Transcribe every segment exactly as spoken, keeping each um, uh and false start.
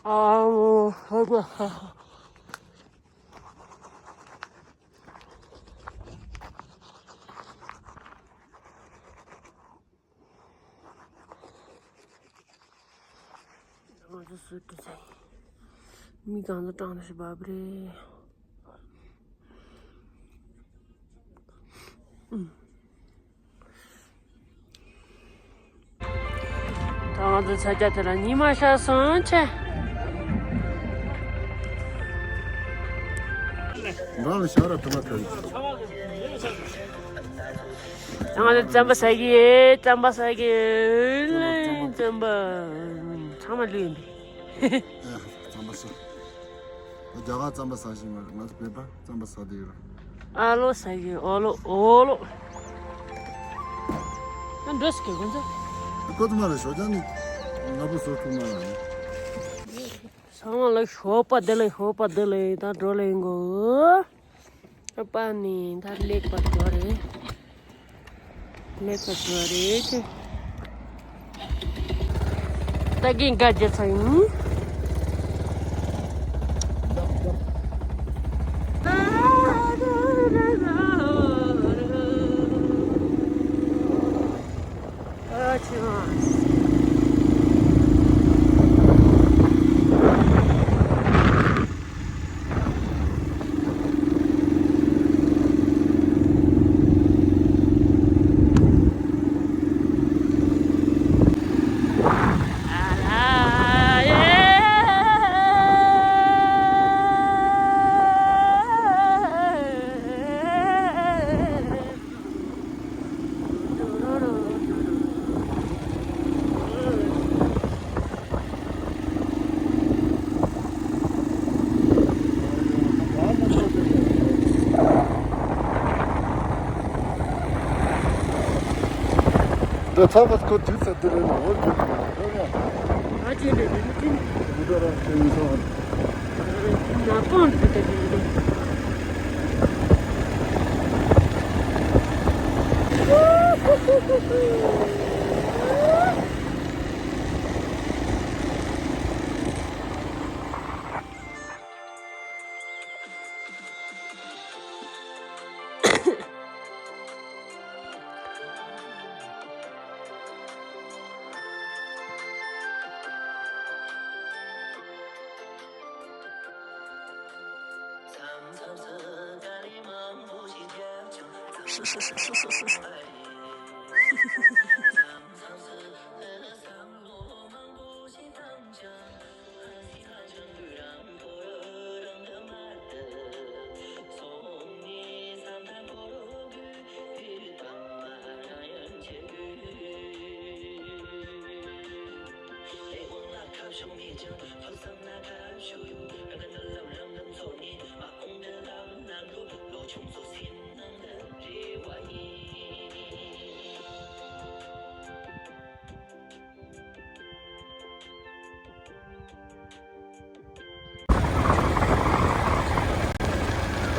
ཨ་མོ། ཧ་གོ། ང་ཚོ་སུ་དྲི་ཚེ། མི་གང་ཚོ་གྲངས་ནས་ཤི་བབ་རེད། ཨུམ། ད་ང་ཚོ་ས་ཆ་དེ་ལ་ཉི་མ་ཤར་སོང་ཆེ། རང་ལ་ཤར་ར་ཐུབ་ན་ཐུབ། ང་ཚོ་རྩམ་པ་ཟ་གི་ཡོད། རྩམ་པ་ཟ་གི་ཡོད། རྩམ་པ། ཚང་མ་ལུས་ཡིན་པས། རྩམ་པ་ཟ། རྒྱ་གར་རྩམ་པ་ཟ་ཞིག་མ་རེད། ང་ཚོ་བོད་པ་རྩམ་པ་ཟ་བསྡད་ཡོད་ར། ཨ་ལོ་ཟ་གི་ཡོད། ཨོ་ལོ་ཨོ་ལོ། ཨ་འགྲོ་སི་ཀེ་གོ་ཚ། ཁོ་ཚོ་མ་རེད། ཞོགས་ཀྱང་ནི་ང་པོ་ཟོ་ཐུབ་མ་རེད། ཚང་མ་ལ་ཞོགས་པ་བདེ་ལེགས། ཞོགས་པ་བདེ་ལེགས། ད་འགྲོ་ལེ་ཡིན་གོ། ཨ་པ་ནི་ད་ལེགས་པར་འགྲོ་རེད། ལེགས་པར་འགྲོ་རེད་ཅེ། ད་གིན་དགའ་རྒྱ་ཚ་ཡིན། ཨ་ཆེ་མ། འདི་ཚང་མ་ཁོ་དུས་ཚོད་འདི་རེད་ལ་འོ་རྒྱུགས་ཀྱི་ཡོད་ཡ། ཨ་ཅེ་འདྲ་འདི་ནི་ཅི་ནི། མི་འདྲ་ར་ཅེ་ཡིན་སོང་། ང་ཀོང་དུ་དེ་དེ་དེ།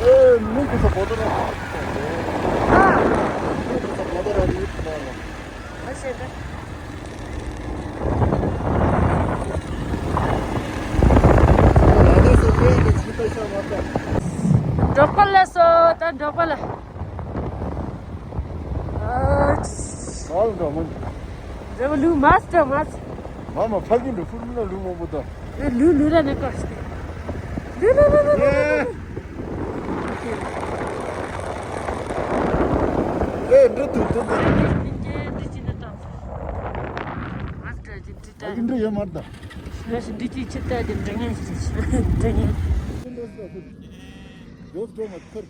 ཨེ། མི་ཁོ་ཚོ་བོ་ཏོ་ར། མི་ཁོ་ཚོ་བོ་ཏོ་ར་རེད་མ་ལ། ཨ་ཤེས་གི། ད་ལྟ་སོ་ཁོའི་གི་ཆུ་ཏོ་ཤ་མ་ཏོ། འབྲོག་པ་ལ་སོ་ད་འབྲོག་པ་ལ། ཨ། མ་ལ་འགྲོ་མོ། རེ་བ་ལུ་མ་སི་ཏྲ་མ་སི། མ་མ་ཕ་གི་འགྲོ་ཕུར་མི་ལ་ལུ་མང་པོ་དང་། ཨེ་ལུ་ལུ་ར་ནི་ཀ་སི། ལུ་ལུ་ལུ་ལུ་ལུ་ལུ་ལུ། ཨེ་འགྲོ་ཐུབ་ཐུབ་དང་། མ་སི་ཏྲ་ཅི་ཏྲི་ཏྲ། ཕ་གི་འགྲོ་ཡོད་མ་རེད་དང་། ང་ཞིག་འདི་ཅི་ཆི་ཏྲ་ཅི་འདྲ་ངན་ཞིག་འདྲ་ངན། ཡོད་འགྲོ་མ་ཐུར།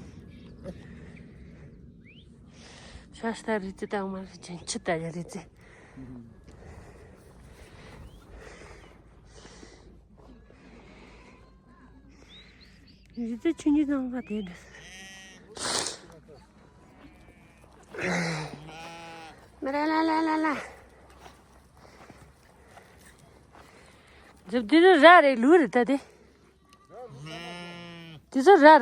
ཤ་སྟག་རི་རྩེ་དང་མ་རི་ཅན་ཆི་ལྟ་ཡ་རི་རྩེ། རི་རྩེ་ཆུ་ཉིད་ཚང་མ་དེ་འདྲ། མ་ར་ལ་ལ་ལ་ལ། འཇིབ་དེ་ཚོ་ར་རེད་ལུག་རེད་ད་དེ། དེ་ཚོ་ར་ར།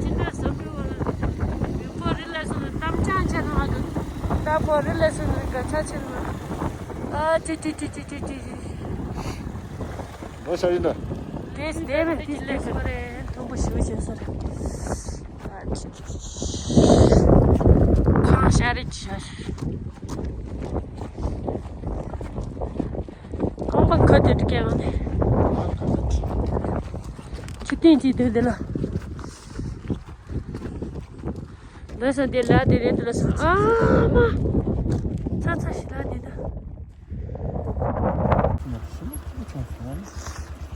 ཅི་འདྲ་བཟོ་དགོས་བ་ལ། མི་པོ་རི་ལ་སོང་ན་གཏམ་ཅང་ཆེ་ན་མ་གི། ད་པོ་རི་ལ་སོང་ན་ག་ཆ་ཆེ་ན་མ། ཨ་ཅི་ཅི་ཅི། འགྲོ་ཤ་ཡིན་ད། དེས་དེ་བས་དེས་དེ་ག་རེ་མཐོན་པོ་ཞུ་བྱེད་ས་རེད། ཁང་ཤ་རེད་ཤ། ཁང་པ་ཁ་དེ་དྲི་གས་ལ་ནས། ཆུ་ཐེངས་གཅིག་དུས་དེ་ལ། འདོད་སོང་དེ་ལ་དེ་རེད་འདོད་སོང་ཨ་མ། ཚ་ཚ་ཞིག་ལ་དེ་ད།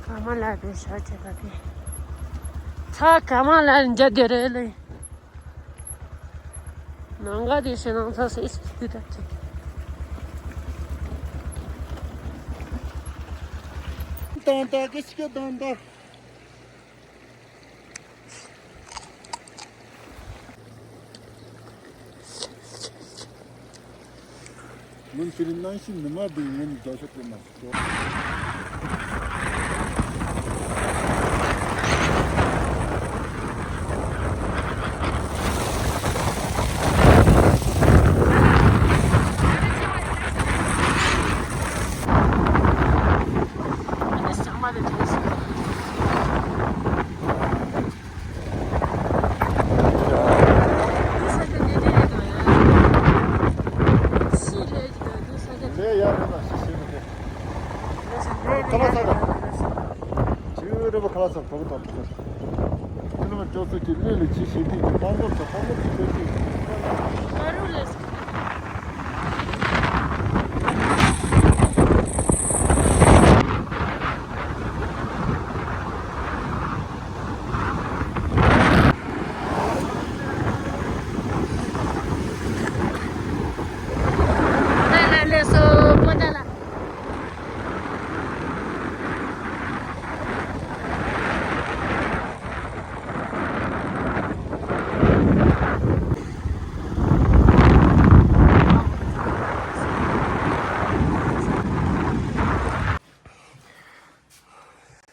ཀ་མ་ལ་དེ་ཤ་ཆེ་ད་དེ། ཚ་ཀ་མ་ལ་འཇའ་དེ་རེད་ལེ། ནང་ག་དེ་ཤེ་ནང་ཚ་སེ་སེ་དེ་ད་ཆེ། དང་ད་གི་སྐད་དང་ད། མུན་ཤི་རི་ནང་བཞིན་ནུ་མ་དེ་ངོ་ནི་རྒྱ་ཤོག་དེ་མ་ཤོག་ལས་ཡག་རེད་པ་ཞིག་བྱེད་མི་ཐུབ། ཁ་ལག་ཟ་ག་ཅིའུ་རེད་པ། ཁ་ལག་ཟ་ག་གོ་གི་དང་ཐུག་ཟེར། ཁྱེད་རྣམ་ཅོག་ཚོ་གི་ལས་ལས་ཅི་བྱེད་དུས་ཀྱི་དཔང་རྟགས་ཚོ་དཔང་རྟགས་ཀྱི་ཆེད་དུ།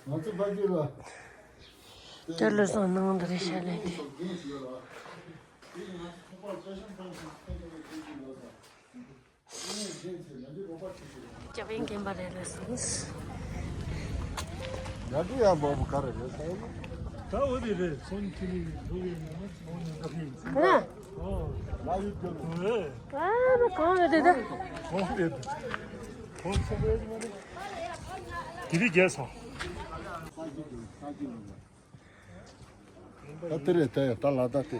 ང་ཚོ་ཕ་གི་ལ། ཅ་ལུ་སོང་ནང་དུ་རེ་ཤ་ལེན་ཏེ། རྒྱ་བན་རྒན་པ་རེ་ལ་སོང་། ཡ་གི་ཡ་མོ་བུ་ག་རེ་རེད་ས་ཡོད། ད་འོ་དེ་རེད། སོན་ཁྱི་ནི་འགྲོ་གི་ཡིན་ན་སོན་ནི་འདྲ་གི་ཡིན། ཨ་ལ་ཡུལ་གྱི་ལུང་རེད། ཨ་ནི་གང་རེད་དེ་ད། གང་རེད། གང་ཚོ་རེད་མ་རེད། དེ་རིགས་རྒྱལ་སོང་། ས་གི་ས་གི་ལུང་རེད། ད་དེ་རེད་ད་ཡ་ད་ལ་ད་དེ།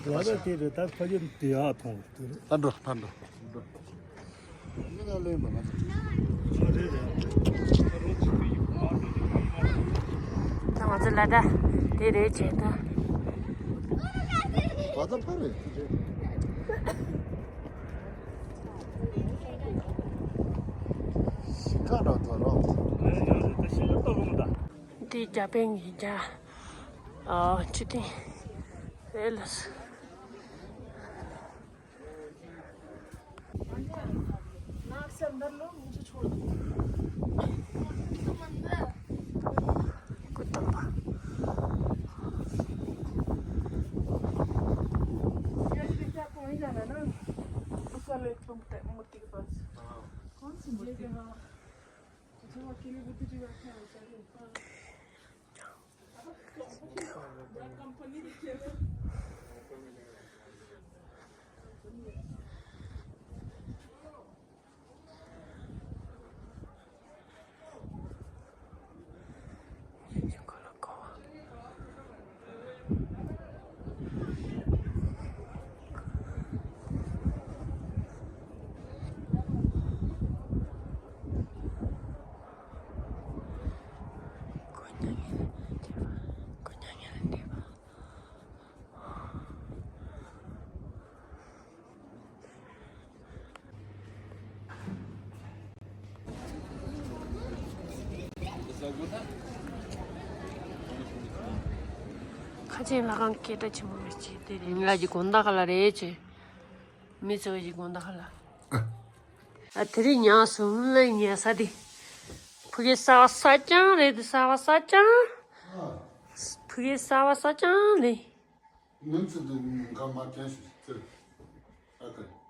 ལ་ད་དེ་རེད་ད་ཕ་གི་དེ་ཡག་མཐོང་དེ་རེད། ད་འགྲོ་ད་འགྲོ་འགྲོ། ཡིན་ན་ལེན་པ་ང་ཚོ། ད་ང་ཚོ་ལ་ད་དེ་རེད་བྱས་ད། བ་ད་ཕ་རེད། ཁ་རོག་ཐོ་རོག་འདི་རྒྱ་པན་གྱི་རྒྱ། ཨ་ཆུ་ཏིང་། རེད་ལ། སྐུ་བལྟམས་པ། ཁ་ཆེན་ལྷ་ཁང་སྐད་གྲགས་ཆེན་པོ་རེད་ཅེས་དེ་རེད། ང་གི་དགོང་དག་ཁ་ལ་རེད་ཅེས། མི་ཚོ་གི་དགོང་དག་ཁ་ལ། ཨ་དེ་རིང་ཉལ་སོང་ལ་ཉལ་ས་དེ། ཕ་གི་གསར་པ་གསར་རྐྱང་རེད་དེ། གསར་པ་གསར་རྐྱང་། ཕ་གི་གསར་པ་གསར་རྐྱང་རེད། ང་ཚོ་དེ་ནི་འགའ་མ་རྐྱང་ཞིག་ཟེར། ཨ་ཁ།